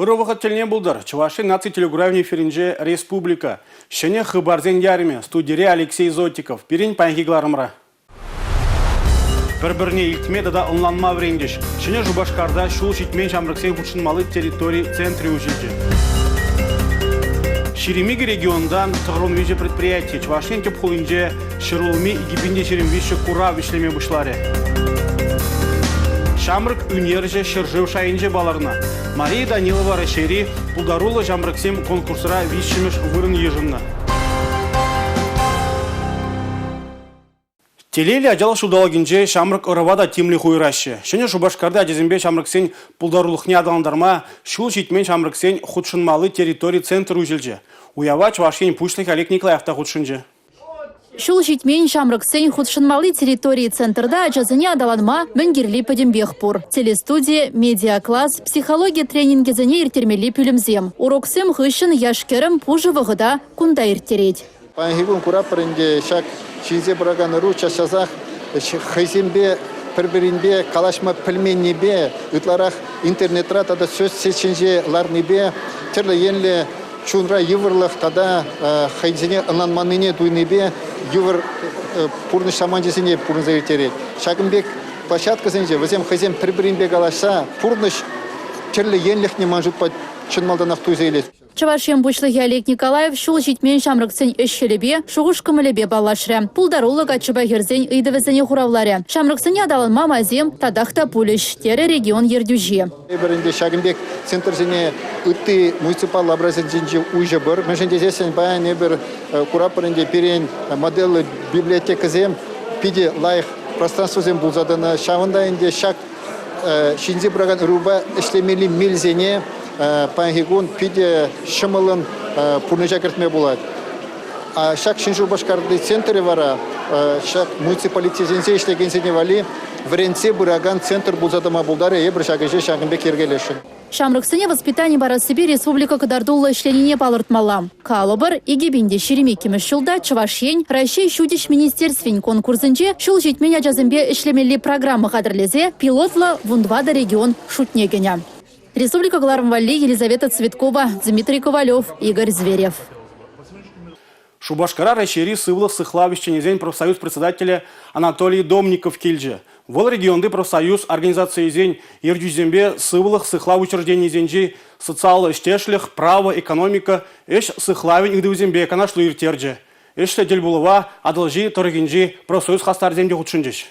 Ырӑ вӑхӑт тӗлне пултӑр. Чӑваш Ен наци телекуравӗн эфирӗнче «Республика». Ҫӗнӗ хыпарсен ярӑмӗ. Студире Алексей Зотиков. Пирӗн паянхи кӑларӑмра. Пӗр-пӗрне илтме тата ӑнланма вӗрентӗҫ. Ҫӗнӗ Шупашкарта ҫул ҫитмен ҫамрӑксен хутшӑнмалли территори центрӗ уҫӑлчӗ. 22 регионтан 93 предприяти Чӑваш Ен тӗп хулинче Ҫӗрулми 2023 курав ӗҫлеме пуҫларӗ. Ҫамрӑк ӳнерҫӗ ҫӗршыв шайӗнче палӑрнӑ. Мария Данилова Раҫҫейри пултаруллӑ ҫамрӑксем конкурсра виҫҫӗмӗш вырӑн йышӑннӑ. Телейлӗ ачалӑх ҫулталӑкӗнче ҫамрӑк ӑрӑва та тимлӗх уйӑраҫҫӗ. Ҫӗнӗ Шупашкарти ачасемпе ҫамрӑксен пултарулӑхне аталантарма ҫул ҫитмен ҫамрӑксен хутшӑнмалли территори центрӗ уҫӑлчӗ. Уява Чӑваш Ен Пуҫлӑхӗ Олег Николаев та хутшӑнчӗ. Ҫул ҫитмен ҫамрӑксен хутшӑнмалли территори центрта ачасене аталанма мӗн кирли пӗтӗмпех пур. Телестуди, медиакласс, психологи тренингӗсене ирттермелли пӳлӗмсем. Уроксем хыҫҫӑн яш-кӗрӗм пушӑ вӑхӑта кунта ирттерет. Паянхи кун куратпӑр ӗнтӗ, ҫак ҫитӗнсе пыракан ӑру час-часах хӑйсемпе пӗр-пӗринпе калаҫма пӗлменнипе, ытларах интернетра тата соцсетьсенче ларнипе тӗрлӗ енлӗ чунра йывӑрлӑх тата хӑйсене ӑнланманнине туйнипе йывӑр пурнӑҫ саманчӗсене пурӑнса ирттерет. Ҫакӑн пек площадкӑсенче вӗсем хӑйсем пӗр-пӗринпе калаҫса пурнӑҫ тӗрлӗ енлӗхне ман шутпа чӑн малтанах туйса илет. Чӑваш Ен Пуҫлӑхӗ Олег Николаев ҫул ҫитмен ҫамрӑксен ӗҫ-хӗлӗпе, шухӑш-кӑмӑлӗпе паллашрӗ. Пултаруллӑ каччӑпа хӗрсен ыйтӑвӗсене хуравларӗ. Ҫамрӑксене аталанма майсем татах та пулӗҫ, терӗ регион ертӳҫи. Эпир ӗнтӗ ҫакӑн пек центрсене ытти муниципаллӑ образецсенче уҫӑпӑр. Мӗншӗн тесессӗн паян эпир куратпӑр ӗнтӗ пирӗн модельлӗ библиотекӑсем питӗ лайӑх пространствӑсем пулса тӑнӑ. Ҫавӑнта ӗнтӗ ҫак ҫитӗнсе пыракан ӑрупа ӗҫлемелли мелсене паянхи кун питӗ ҫӑмӑллӑн пурнӑҫа кӗртме пулать. Ҫак Ҫӗн Шупашкарти центрӗ вара ҫак муниципалитетсенче ӗҫлекенсене валли вӗрентсе пыракан центр пулса тӑма пултарӗ. Эпир ҫак ӗҫе ҫакӑн пек йӗркелесшӗн. Ҫамрӑксене воспитани парассипе республика кӑтартуллӑ ӗҫленине палӑртмалла. Калӑпӑр, 2022-мӗш ҫулта Чӑваш Ен Раҫҫей Ҫутӗҫ министерствин конкурсӗнче ҫул ҫитмен ачасемпе ӗҫлемелли программа хатӗрлесе пилотлӑ 14 регион шутне кӗнӗ. Республика кӑларӑм валли Елизавета Цветкова, Дмитрий Ковалев, Игорь Зверев. Шупашкара Раҫҫейри сывлӑх сыхлав ӗҫченӗсен профсоюз председателӗ Анатолий Домников килчӗ. Вӑл регионти профсоюз организацийӗсен ертӳҫисемпе сывлӑх сыхлав учрежденийӗсенчи социаллӑ ӗҫтешлӗх, право, экономика, ӗҫ сыхлавӗн ыйтӑвӗсемпе канашлу ирттерчӗ. Ӗҫлӗ тӗлпулӑва Атӑлҫи тӑрӑхӗнчи профсоюз хастарӗсем те хутшӑнчӗҫ.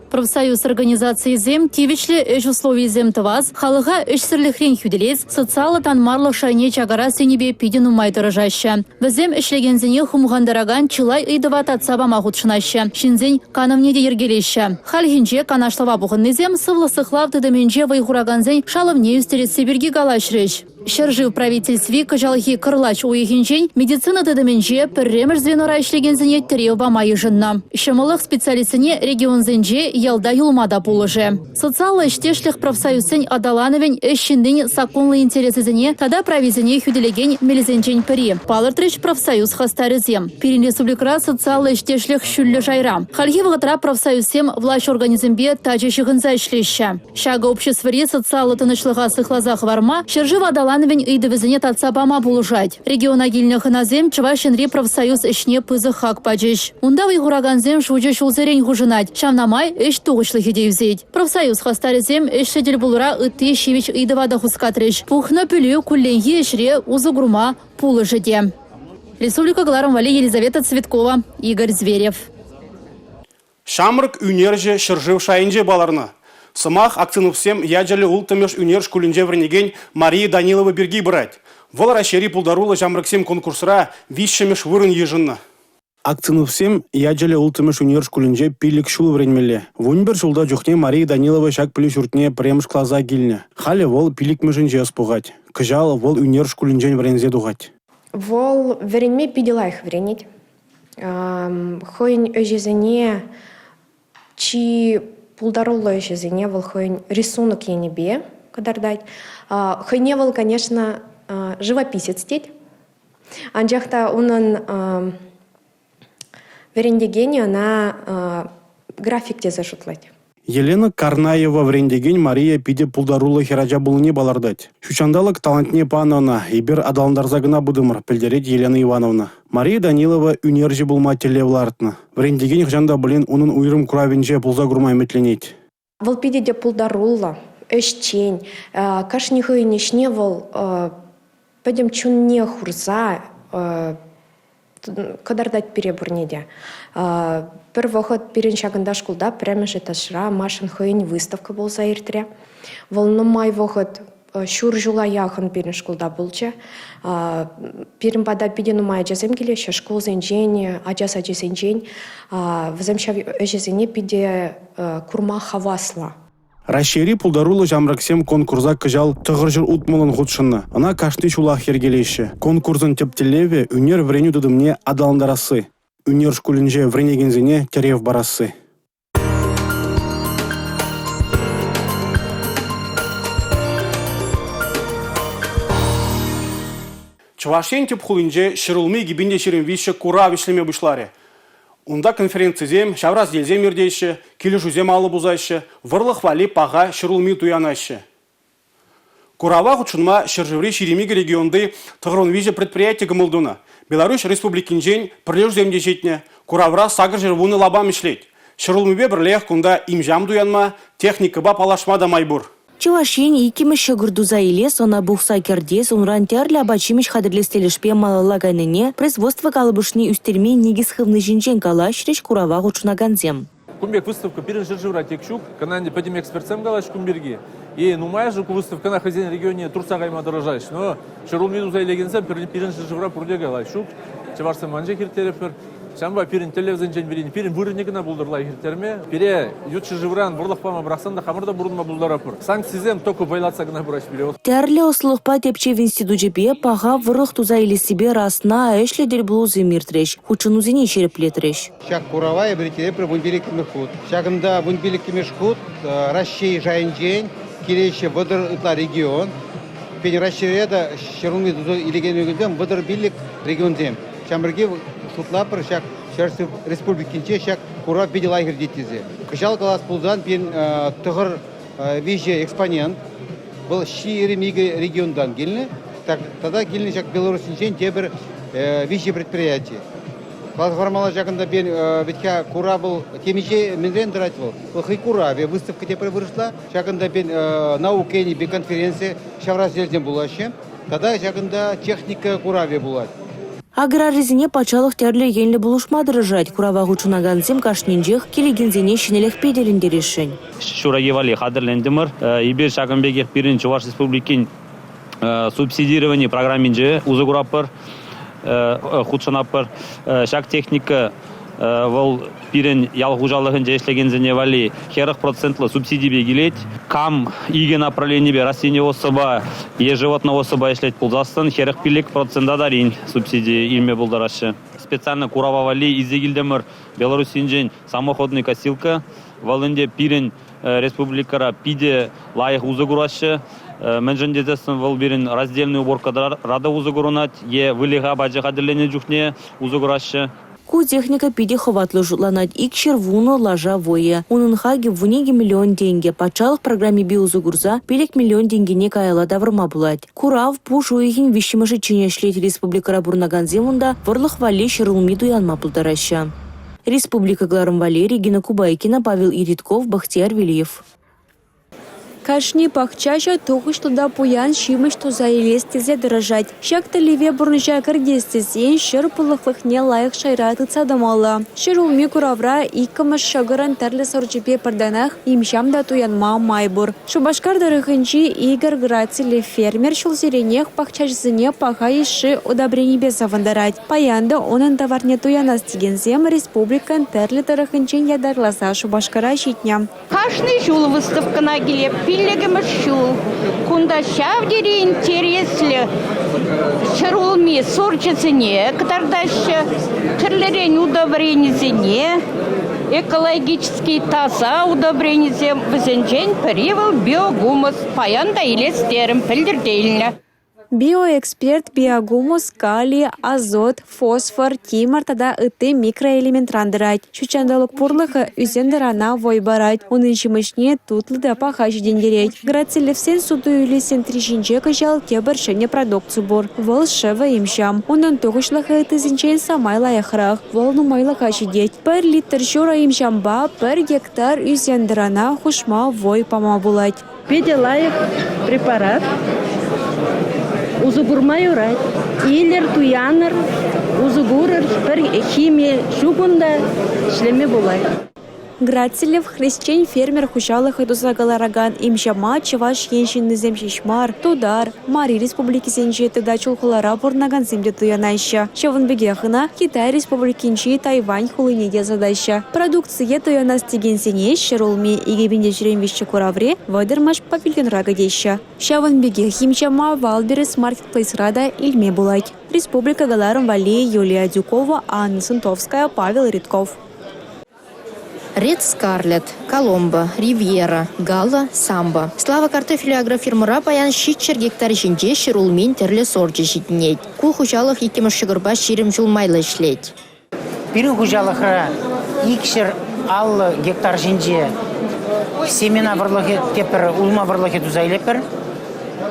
Профсоюз организацийӗсем тивӗҫлӗ ӗҫ условийӗсем тӑвас, халӑха ӗҫсӗрлӗхрен хӳтӗлес, социаллӑ танмарлӑх шайне чакарас енӗпе питӗ нумай тӑрӑшаҫҫӗ. Вӗсем ӗҫлекенсене хумхантаракан чылай ыйтӑва татса пама хутшӑнаҫҫӗ, ҫынсен канӑвне те йӗркелеҫҫӗ. Хальхинче канашлӑва пухӑннисем сывлӑх сыхлав тытӑмӗнче вӑй хуракансен шалӑвне ӳстересси пирки калаҫрӗҫ. Ҫӗршыв правительстви кӑҫалхи кӑрлач уйӑхӗнчен медицина тытӑмӗнче пӗрремӗш звенора ӗҫлекенсене тӗрев пама йышӑннӑ. Ҫӑмӑллӑх специалистсене регионсенче ялта юлма та пулӑшӗ. Социаллӑ ӗҫтешлӗх профсоюзсен аталанӑвӗн ӗҫ ҫыннин саккунлӑ интересӗсене тата прависене хӳтӗлекен мелсенчен пӗри, палӑртрӗҫ профсоюз хастарӗсем. Пирӗн республикӑра социаллӑ ӗҫтешлӗх ҫӳллӗ шайра. Хальхи вӑхӑтра профсоюзсем влаҫ органӗсемпе тачӑ ҫыхӑнса ӗҫлеҫҫӗ. Ҫакӑ обществӑри социаллӑ тӑнӑҫлӑха сыхласа хӑварма, ҫӗршыв аталанӑвӗн ыйтӑвӗсене татса пама пулӑшать. Региона килнӗ хӑнасем Чӑваш Енри профсоюз ӗҫне пысӑк хак пачӗҫ. Унта вӑй хуракансен шучӗ ҫулсерен хушӑнать, ҫавна май ӗҫ тухӑҫлӑхӗ те ӳсет. Профсоюз хастарӗсем ӗҫлӗ тӗлпулура ытти ҫивӗч ыйтӑва та хускатрӗҫ. Пухнӑ пӗлӳ кулленхи ӗҫре усӑ курма пулӑшӗ те. Республика кӑларӑм валли Елизавета Цветкова, Игорь Зверев. Ҫамрӑк ӳнерҫӗ ҫӗршыв шайӗнче палӑрнӑ. Сӑмах Акциновсем ячӗллӗ улттӑмӗш ӳнер шкулӗнче вӗренекен Мария Данилова пирки пырать. Вӑл Раҫҫейри пултаруллӑ ҫамрӑксем конкурсра виҫҫӗмӗш вырӑн йышӑннӑ. Акциновсем ячӗллӗ улттӑмӗш ӳнер шкулӗнче 5 ҫул вӗренмелле. 11 ҫулта чухне Мария Данилова ҫак пӗлӳ ҫуртне пӗрремӗш класа килнӗ. Халӗ вӑл пиллӗкмӗшӗнче ӑс пухать. Кӑҫал вӑл ӳнер шкулӗнчен вӗренсе тухать. Вӑл вӗренме питӗ лайӑх вӗренет. Хӑйӗн ӗҫӗсене чи пултаруллӑ ӗҫӗсене вӑл хӑйӗн рисунок енӗпе кӑтартать. Хӑйне вӑл, конечно, живописец тет. Анчах та унӑн вӗрентекенӗ ӑна график тесе шутлать. Елена Карнаева вӗрентекен Мария питӗ пултаруллӑ хӗрача пулнине палӑртать. Ҫут ҫанталӑк талантне панӑ ӑна, эпир аталантарса кӑна пытӑмӑр, пӗлтерет Елена Ивановна. Мария Данилова ӳнерҫӗ пулма тӗллев лартнӑ. Вӗрентекен хӑҫан та пулин унӑн уйрӑм куравӗнче пулса курма ӗмӗтленет. Вӑл питӗ те пултаруллӑ, ӗҫчен. Кашни хӑйӗн ӗҫне вӑл пӗтӗм чунне хурса кӑтартать пире пурне те. Пӗр вӑхӑт пирӗн ҫакӑнта шкулта пӗрремӗш этажра Машӑн хӑйӗн выставка пулса иртрӗ. Вӑл нумай вӑхӑт ҫур ҫула яхӑн пирӗн шкулта пулчӗ. Пирӗн пата питӗ нумай ачасем килеҫҫӗ, шкулсенчен, ача сачӗсенчен. Вӗсем ҫав ӗҫӗсене питӗ курма хаваслӑ. Раҫҫейри пултаруллӑ ҫамрӑксем конкурса кӑҫал 960-ӑн хутшӑннӑ. Ӑна кашни ҫулах йӗркелеҫҫӗ. Конкурсӑн тӗп тӗллевӗ – ӳнер вӗренӳ тытӑмне аталантарасси, ӳнер шкулӗнче вӗренекенсене тӗрев парасси. Чӑваш Ен тӗп хулинче «Ҫӗрулми 2023» курав ӗҫлеме пуҫларӗ. Унта конференцисем, ҫавра сӗтелсем иртеҫҫӗ, килӗшӳсем алӑ пусаҫҫӗ, вӑрлӑх валли паха ҫӗрулми туянаҫҫӗ. Курава хутшӑнма ҫӗршыври 22 регионти 93 предприяти кӑмӑл тунӑ. Беларуҫ Республикинчен пӗрлешӳсем те ҫитнӗ. Куравра 810 лапам ӗҫлет. Ҫӗрулмипе пӗрлех кунта им-ҫам туянма, техникӑпа паллашма та май пур. Чӑваш Ен иккӗмӗш ҫӑкӑр туса илес, ӑна пухса кӗртес, унран тӗрлӗ апат-ҫимӗҫ хатӗрлес тӗлӗшпе малалла кайнине, производство калӑпӑшне ӳстерме никӗс хывни ҫинчен калаҫрӗҫ курава хутшӑнакансем. Кун пек выставка пирӗн ҫӗршывра тек ҫук. Кӑна ӗнтӗ пӗтӗм экспертсем калаҫҫӗ кун пирки. И нумайӑшӗ ку выставкӑна хӑйсен регионне туртса кайма тӑрӑшаҫҫӗ. Но ҫӗрулми туса илекенсем пирӗн ҫӗршывра пурте калаҫ ҫук. Чӑвашсем анчах ирттеретпӗр. Ҫавӑнпа пирӗн тӗллевсенчен пӗрин пирӗн вырӑнӗ кӑна пултӑр лайӑх ирттерме. Пире ют ҫӗршывран вӑрлӑх пама пӑрахсан та хамӑр та пурӑнма пултаратпӑр. Санкцисем только вӑйлатса кӑна пыраҫҫӗ пире. Тӗрлӗ ӑслӑлӑхпа тӗпчев институчӗпе паха вӑрлӑх туса илессипе расна ӗҫлӗ тӗлпулусем иртрӗҫ, хутшӑнусене ҫирӗплетрӗҫ. Ҫак курава эпир ирттеретпӗр 15-мӗш хут. Ҫакӑнта 15-мӗш хут Раҫҫей шайӗнчен килеҫҫӗ 30 ытла регион. Пирӗн Раҫҫейре та ҫӗрулми туса илекен 35 регионсем. Ҫамрӑки шутлатпӑр ҫак Чӑваш Республикинче ҫак курав питӗ лайӑх иртет тесе. Кӑҫал калас пулсан пирӗн тӑхӑр виҫӗ экспонент. Вӑл 22 регионтан килнӗ. Тата килнӗ ҫак Белоруссинчен тепӗр виҫӗ предприяти. Платформӑлла ҫакӑнта пирӗн вӗт-ха курав вӑл темиҫе мӗнрен тӑрать вӑл. Вӑл хӑй куравӗ, выставка тепре вырӑсла. Ҫакӑнта пирӗн наука енӗпе конференци ҫавра сӗтелсем пулаҫҫӗ. Тата ҫакӑнта техника куравӗ пулать. Аграрисене патшалӑх тӗрлӗ енлӗ пулӑшма тӑрӑшать. Курава хутшӑнакансем кашнинчех килекенсене ҫӗнӗлӗхпе тӗлӗнтересшӗн. Ҫураки валли хатӗрлентӗмӗр. Эпир ҫакӑн пекех пирӗн Чӑваш Республикин субсидировани программинче усӑ куратпӑр, хутшӑнатпӑр. Ҫак техника вӑл пирӗн ял хуҫалӑхӗнче ӗҫлекенсене валли 40 процентлӑ субсидипе килет. Кам икӗ направленипе растениеводствӑпа е животноводствӑпа ӗҫлет пулсассӑн 45 процента тарин субсиди илме пултараҫҫӗ. Специально курава валли илсе килтӗмӗр Белоруссинчен самоходный косилка. Вӑл ӗнтӗ пирӗн республикӑра питӗ лайӑх усӑ кураҫҫӗ. Мӗншӗн тесессӗн вӑл пирӗн раздельный уборкӑра та усӑ курӑнать е выльӑх апачӗ хатӗрленӗ чухне усӑ кураҫҫӗ. Ку техника питӗ хӑватлӑ шутланать, 210 лаша вӑйӗ. Унӑн хакӗ 12 миллион тенкӗ. Патшалӑх программипе усӑ курса 5 миллион тенкӗне каялла тавӑрма пулать. Курав пуш уйӑхӗн виҫҫӗмӗшӗччен ӗҫлет. Республикӑра пурӑнакансем унта вӑрлӑх валли ҫӗрулми туянма пултараҫҫӗ. Республика кӑларӑм валли Регина Кубайкина, Павел Иритков, Бахтияр Велиев. Кашни пахчаҫӑ тухӑҫлӑ та пуян ҫимӗҫ туса илес тесе тӑрӑшать. Ҫак тӗллеве пурнӑҫа кӗртес тесен ҫӗр пулӑхлӑхне лайӑх шайра тытса тӑмалла. «Ҫӗрулми» куравра иккӗмӗш ҫӑкӑрӑн тӗрлӗ сорчӗпе пӗр танах им-ҫам та туянма май пур. Шупашкар тӑрӑхӗнчи Игорь Грациллӗ фермер ҫулсеренех пахчаҫӑсене паха йышши удобренипе савӑнтарать. Паян та унӑн таварне туянас текенсем республикӑн тӗрлӗ тӑрӑхӗнчен ятарласа Шупашкара ҫитнӗ. Кашни ҫул выставкӑна килеп, пиллӗкмӗш ҫул. Кунта ҫав тери интереслӗ ҫӗрулми сорчӗсене кӑтартаҫҫӗ, тӗрлӗрен удобренисене, экологически таса удобренисем. Вӗсенчен пӗри вӑл биогумус. Паян та илес терӗм, пӗлтӗр те илнӗ. Биоэксперт биогумус, кали, азот, фосфор, тимӗр тата ытти микроэлементран тӑрать. Ҫут ҫанталӑк пурлӑхӗ ӳсен-тӑрана вӑй парать, унӑн ҫимӗҫне тутлӑ та паха ҫитӗнтерет. Грациллевсен суту-илӳ сентри ҫинче кӑҫал тепӗр ҫӗнӗ продукци пур. Вӑл шӗвӗ им-ҫам. Унӑн тухӑҫлӑхӗ ыттисенчен самай лайӑхрах. Вӑл нумайлӑха ҫитет. Пӗр литр ҫурӑ им-ҫампа пӗр гектар ӳсен-тӑрана хушма вӑй пама пулать. Питӗ лайӑх препарат. Усӑ курма юрать. Илӗр, туянӑр, усӑ курӑр. Пӗр хими ҫук унта, ӗҫлеме пулать. Грациллев хресчен-фермер хуҫалӑхӗ туса кӑларакан им-ҫама Чӑваш Ен ҫыннисем ҫеҫ мар, Тутар, Мари республикисенче тата Чулхулара пурӑнакансем те туянаҫҫӗ. Ҫавӑн пекех ӑна Китай Республикинчи Тайвань хулине те ӑсатаҫҫӗ. Продукцие туянас текенсене «Ҫӗрулми 2023» кураври 30-мӗш павильонра кӗтеҫҫӗ. Ҫавӑн пекех им-ҫама «Валберес» маркетплейсра та илме пулать. Республика кӑларӑм валли Юлия Адюкова, Анна Сунтовская, Павел Ритков. Ред Скарлетт, Коломбо, Ривьера, Гала, Самбо. Слава картофелю агрофирмӑра паян 700 гектар ҫинче ҫӗрулмин тӗрлӗ сорчӗ ҫитӗнет. Ку хуҫалӑх иккӗмӗш ҫӑкӑрпа 20 ҫул майлӑ ӗҫлет. Пирӗн хуҫалӑхра 250 гектар ҫинче семена вӑрлӑхӗ тепӗр улма вӑрлӑхӗ туса илетпӗр.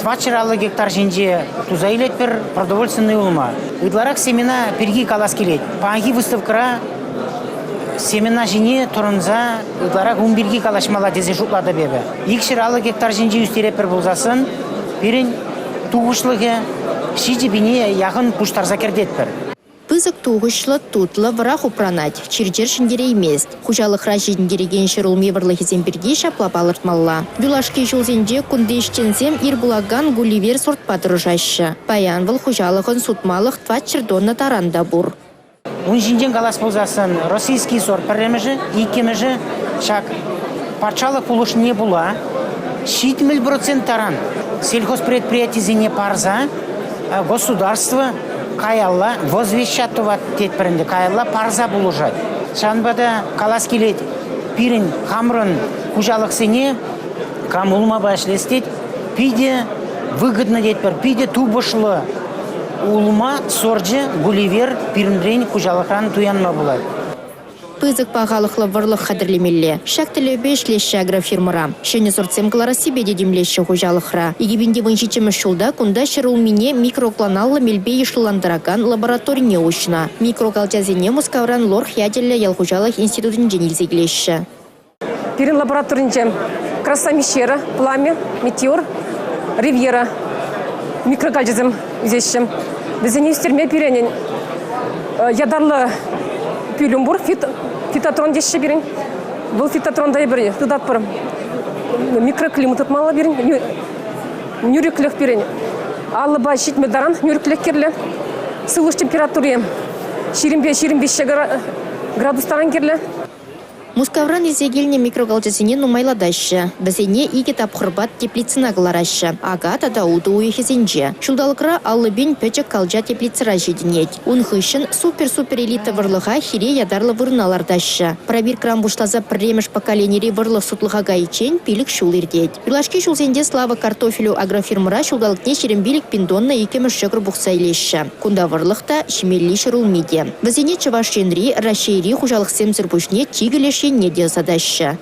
450 гектар ҫинче туса илетпӗр продовольственный улма. Ытларах семена пирки калас килет. Паянхи выставкӑра семена ҫине тӑрӑнса ытларах ун пирки калаҫмалла тесе шутлатӑп эпӗ. 250 гектар ҫинче ӳстеретпӗр пулсассӑн пирӗн тухӑҫлӑхӗ 7 пине яхӑн пуҫтарса кӗртетпӗр. Пысӑк тухӑҫлӑ, тутлӑ, вӑрах упранать, чир-чӗр ҫӗнтереймест. Хуҫалӑхра ҫитӗнтерекен ҫӗрулми вӑрлӑхӗсем пирки ҫапла палӑртмалла. Юлашки ҫулсенче кунти ӗҫченсем ир пулакан «Гулливер» сортпа тӑрӑшаҫҫӗ. Паян вӑл хуҫалӑхӑн сутмалӑх 400 тонна таран та пур. Ун ҫинчен калас пулсассӑн российский сорт пӗрремӗшӗ, иккӗмӗшӗ ҫак патшалӑх пулӑшнине пула 70% таран сельхозпредприятисене парса государство каялла возвещать тӑвать тетпӗр ӗнтӗ, каялла парса пулӑшать. Ҫавӑнпа та калас килет, пирӗн хамӑрӑн хуҫалӑхсене кам улмапа ӗҫлес тет, питӗ выгодно тетпӗр, питӗ тупӑшлӑ улма сорчӗ Гулливер пирӗнрен хуҫалӑхран туянма пулать. Пысӑк пахалӑхлӑ вӑрлӑх хатӗрлемелле. Ҫак тӗллевпе ӗҫлеҫҫӗ агрофирмӑра. Ҫӗнӗ сортсем кӑларассипе те тимлеҫҫӗ хуҫалӑхра. 2017-мӗш ҫулта кунта ҫӗрулмине микроклоналлӑ мелпе йышлӑлантаракан лабораторине уҫнӑ. Микрокалчасене Мускавран Лорх ячӗллӗ ял хуҫалӑх институтӗнчен илсе килеҫҫӗ. Пирӗн лабораторинче Красомещера, Пламя, Метеор, Ривьера микрокалчасем ӳсеҫҫӗ. Вӗсене ӳстерме пирӗн ятарлӑ пӳлӗм пур, фитотрон теҫҫӗ пирӗн. Вӑл фитотронта эпир тытатпӑр. Микроклимат тытмалла пирӗн, нӳрӗклӗх пирӗн. Аллӑпа ҫитме таран нӳрӗклӗх кирлӗ. Сывлӑш температури ҫирӗмпе 23 градус таран кирлӗ. Мускавран илсе килнӗ микрокалчасене нумайлатаҫҫӗ. Вӗсене икӗ тапхӑрпа теплицӑна кӑлараҫҫӗ: ака тата утӑ уйӑхӗсенче. Ҫулталӑкра 50 пин пӗчӗк калча теплицӑра ҫитӗнет. Ун хыҫҫӑн супер-супер элита вӑрлӑха хире ятарлӑ вырӑна лартаҫҫӗ. Пробиркӑран пуҫласа пӗрремӗш поколенири вӑрлӑх сутлӑха кайиччен 5 ҫул иртет. Юлашки ҫулсенче «Слава картофелю» агрофирмӑра ҫулталӑкне 25 пин тонна иккӗмӗш ҫӑкӑр пухса илеҫҫӗ. Кунта вӑрлӑх та, ҫимелли ҫӗрулми те. Вӗсене Чӑваш Енри, Раҫҫейри хуҫалӑхсемсӗр пуҫне чикӗ леш енне те ӑсатаҫҫӗ.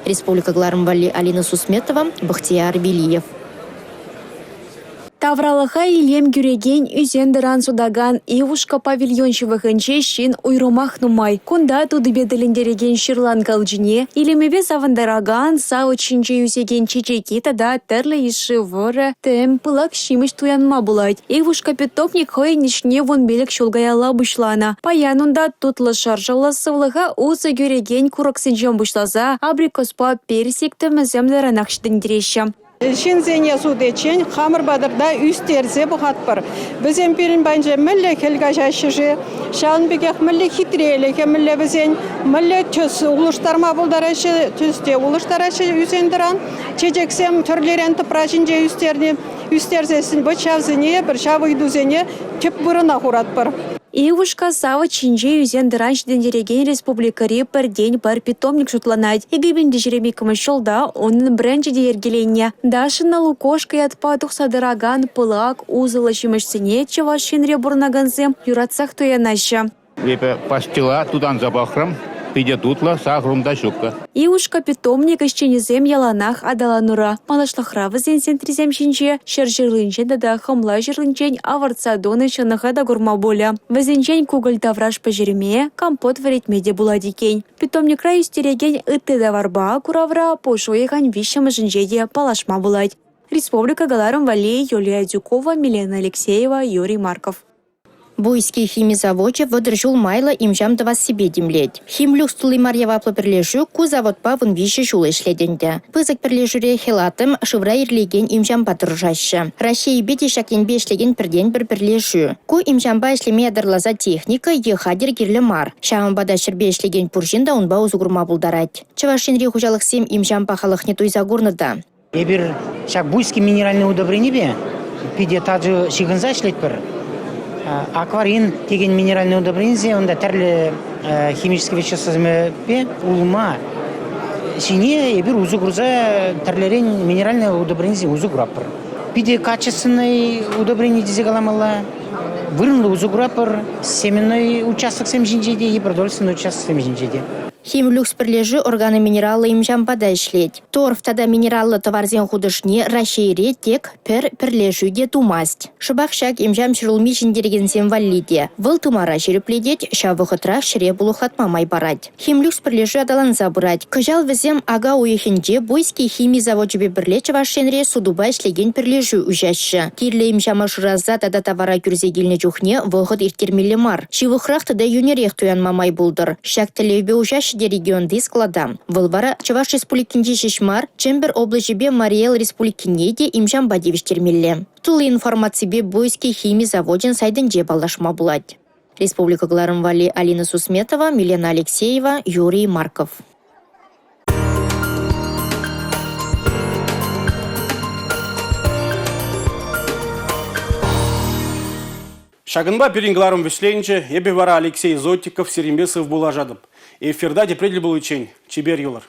Республика кӑларӑм валли Алина Сусметова, Бахтияр Велиев. Тавралӑха илем кӳрекен ӳсен-тӑран сутакан «Ивушка» павильон ҫывӑхӗнче ҫын уйрӑмах нумай. Кунта тутипе тӗлӗнтерекен ҫырлан калчине, илемӗпе савӑнтаракан савӑт ҫинче ӳсекен чечеке тата тӗрлӗ йышши вӑрӑ, тӗм, пылак ҫимӗҫ туянма пулать. «Ивушка» питомник хӑйӗн ӗҫне 15 ҫул каялла пуҫланӑ. Паян унта тутлӑ шӑршӑллӑ, сывлӑха усӑ кӳрекен курӑксенчен пуҫласа абрикоспа персик тӗмӗсем таранах ҫитӗнтереҫҫӗ. Ҫынсене сутиччен хамӑр патӑрта ӳстерсе пӑхатпӑр. Вӗсем пирӗн патӗнче мӗнле хӗл каҫаҫҫӗ-ши, ҫавӑн пекех мӗнле хитрелӗхӗ, мӗнле вӗсен, мӗнле тӗс улӑштарма пултараҫҫӗ, тӗс те улӑштараҫҫӗ ӳсен-тӑран. Чечексем тӗрлӗрен тӑпра ҫинче ӳстерни, ӳстерсессӗн вӑт ҫавсене эпир ҫав ыйтусене тӗп вырӑна хуратпӑр. Ивушка савӑт ҫинче ӳсен-тӑран ҫитӗнтерекен республикӑри пӗртен-пӗр питомник шутланать. 2022-мӗш ҫулта унӑн бренчӗ те йӗркеленнӗ. «Дашина лукошко» ятпа тухса тӑракан пылак, усӑллӑ ҫимӗҫсене Чӑваш Енре пурӑнакансем юратсах туянаҫҫӗ. Эпӗ пастила тутанса пӑхрӑм. Питӗ тутлӑ, сахӑр унта ҫуккӑ. «Ивушка» питомник ӗҫченӗсем яланах аталанура. Малашлӑхра вӗсен сентрисем ҫинче ҫӗр ҫырлинчен тата хӑмла ҫырлинчен авӑртса тунӑ ҫӑнӑха та курма пулӗ. Вӗсенчен кукӑль тавраш пӗҫерме, компот вӗретме те пулать иккен. Питомникра ӳстерекен ытти таварпа куравра пуш уйӑхӗн 3-мӗшӗнче те паллашма пулать. Республика кӑларӑм валли Юлия Адюкова, Милена Алексеева, Юрий Марков. Буйский хими завочӗ 30 ҫул майлӑ им-ҫам тӑвассипе тимлет. «Химлюкс» тулли мар яваплӑ пӗрлешӳ ку заводпа 13 ҫул ӗҫлет ӗнтӗ. Пысӑк пӗрлешӳре «Хелатом» шывра ирӗлекен им-ҫампа тӑрӑшаҫҫӗ. Раҫҫейӗпе те ҫак енпе ӗҫлекен пӗртен-пӗр пӗрлешӳ. Ку им-ҫампа ӗҫлеме ятарласа техника е хатӗр кирлӗ мар. Ҫавӑнпа та ҫӗрпе ӗҫлекен пур ҫын та унпа усӑ курма пултарать. Чӑваш Енри хуҫалӑхсем им-ҫам пахалӑхне туйса курнӑ та. Эпир ҫак Буйский минеральный удобренипе питӗ тачӑ ҫыхӑнса ӗҫлетпӗр. Акварин текен минеральный удобренисем унта тӗрлӗ химический веществосемпе улма ҫине эпир усӑ курса тӗрлӗрен минеральный удобренисем усӑ куратпӑр. Питӗ качественный удобрени тесе каламалла. Вырӑнлӑ усӑ куратпӑр семенной участоксем ҫинче те, и продовольственный участоксем ҫинче те. Химлюкс пӗрлешӳ органоминераллӑ им-ҫампа та ӗҫлет. Торф тата минераллӑ тӑварсен хутӑшне Раҫҫейре тек пӗр пӗрлешӳ те тумасть. Шӑпах ҫак им-ҫам ҫӗрулми ҫӗнтерекенсем валли те. Вӑл тымара ҫирӗплетет, ҫав вӑхӑтрах ҫӗре пулӑхлатма май парать. Химлюкс пӗрлешӳ аталанса пырать. Кӑҫал вӗсем ака уйӑхӗнче Буйский хими завочӗпе пӗрле Чӑваш Енре сутупа ӗҫлекен пӗрлешӳ уҫаҫҫӗ. Кирлӗ им-ҫама шыраса тата тавара кӳрсе килнӗ чухне вӑхӑт ирттермелле мар. Ҫывӑхрах тата йӳнӗрех туянма май пултӑр. Ҫак тӗллевпе уҫаҫҫӗ те регионти склада. Вӑл вара Чӑваш Республикинче ҫеҫ мар, Чӗмпӗр облаҫӗпе Мари Эл Республикине те им-ҫампа тивӗҫтермелле. Тулли информаципе Буйский хими завочӗн сайтӗнче паллашма пулать. Республика кӑларӑм валли Алина Сусметова, Милена Алексеева, Юрий Марков. Ҫакӑнпа пирӗн кӑларӑм вӗҫленчӗ. Эпӗ вара Алексей Зотиков сирӗнпе сывпуллашатӑп. Эфирта тепре тӗл пуличчен чипер юлӑр.